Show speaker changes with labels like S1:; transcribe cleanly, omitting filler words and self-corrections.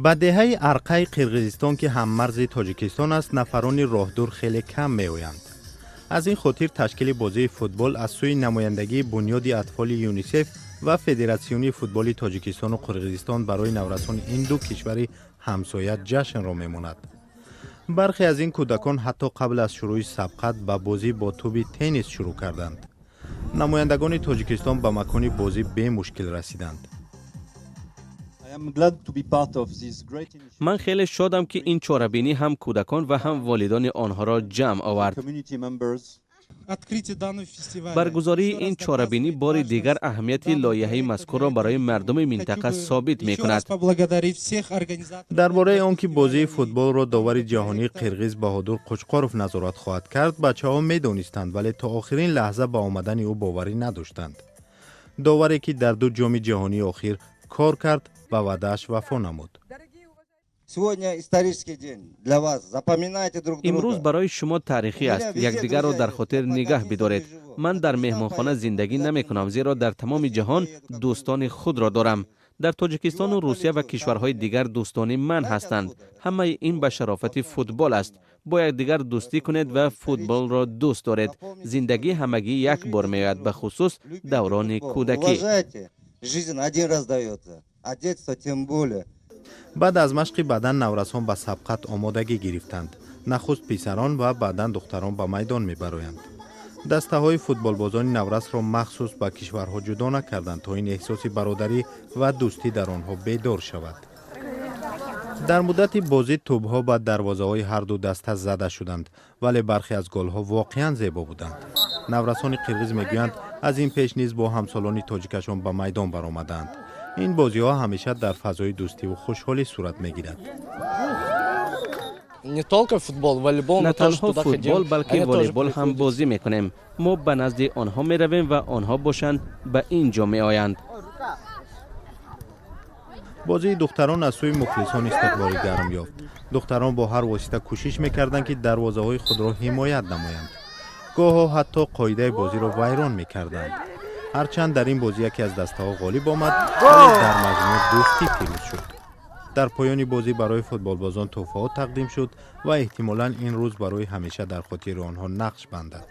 S1: Ба деҳаи Арқаи Қирғизистон, ки ҳаммарзи Тоҷикистон аст, нафарони роҳдур хеле кам меоянд. Аз ин хотир ташкили бозии футбол аз сӯи намояндагии Бунёди атфоли ЮНИСЕФ ва Федератсиони футболи Тоҷикистону Қирғизистон барои наврасони ин ду кишвари ҳамсоя ҷашнро мемонад. Бархе аз ин кӯдакон ҳатто қабл аз шурӯъи сабқат ба бозӣ бо тӯби теннис шурӯъ карданд. Намояндагони Тоҷикистон ба макони бозӣ бемушкил расиданд.
S2: Ман хеле шодам, ки ин чорабинӣ ҳам кӯдакон ва ҳам волидони онҳоро ҷамъ овард. Баргузории ин чорабинӣ бори дигар аҳамияти лоиҳаи мазкурро барои мардуми минтақа собит мекунад.
S1: Дар бораи он ки бозии футболро довари ҷаҳонии қирғиз Баҳодур Қучқоров назорат хоҳад кард, бачаҳо медонистанд, вале то охирин лаҳза ба омадани ӯ боварӣ надоштанд. Доваре, ки дар ду ҷоми ҷаҳонии охир кор кард, ба ваъдааш вафо намуд.
S2: Имрӯз барои шумо таърихӣ аст. Якдигарро дар хотир нигаҳ бидоред. Ман дар меҳмонхона зиндагӣ намекунам, зеро дар тамоми ҷаҳон дӯстони худро дорам. Дар Тоҷикистону Русия ва кишварҳои дигар дӯстони ман ҳастанд. Ҳамаи ин ба шарофати футбол аст. Бо якдигар дӯстӣ кунед ва футболро дӯст доред. Зиндагӣ ҳамагӣ як бор меояд, бахусус даврони кӯдакӣ.
S1: Баъд аз машқи бадан наврасон ба сабқат омодагӣ гирифтанд. Нахуст писарон ва баъдан духтарон ба майдон мебароянд. Дастаҳои футболбозони наврасро махсус ба кишварҳо ҷудо накарданд, то ин эҳсоси бародарӣ ва дӯстӣ дар онҳо бедор шавад. Дар муддати бозӣ тӯбҳо ба дарвозаҳои ҳарду даста зада шуданд, вале бархе аз голҳо воқеан зебо буданд. Наврасони қирғиз мегӯянд, аз ин пеш низ бо ҳамсолони тоҷикашон ба майдон баромаданд. Ин бозиҳо ҳамеша дар фазои дӯстиву хушҳолӣ сурат мегирад.
S2: На танҳо футбол, балки волейбол ҳам бозӣ мекунем. Мо ба назди онҳо меравем ва онҳо бошанд ба ин ҷо меоянд.
S1: Бозии духтарон аз сӯи мухлисон истиқболи гарм ёфт. Духтарон бо ҳар восита кӯшиш мекарданд, ки дарвозаҳои худро ҳимоят намоянд. Гоҳо ҳатто қоидаи бозиро вайрон мекарданд. Ҳарчанд дар ин бозӣ яке аз дастаҳо ғолиб омад, вале дар маҷмӯъ дӯстӣ пирӯз шуд. Дар поёни бозӣ барои футболбозон тӯҳфаҳо тақдим шуд ва эҳтимолан ин рӯз барои ҳамеша дар хотири онҳо нақш бандад.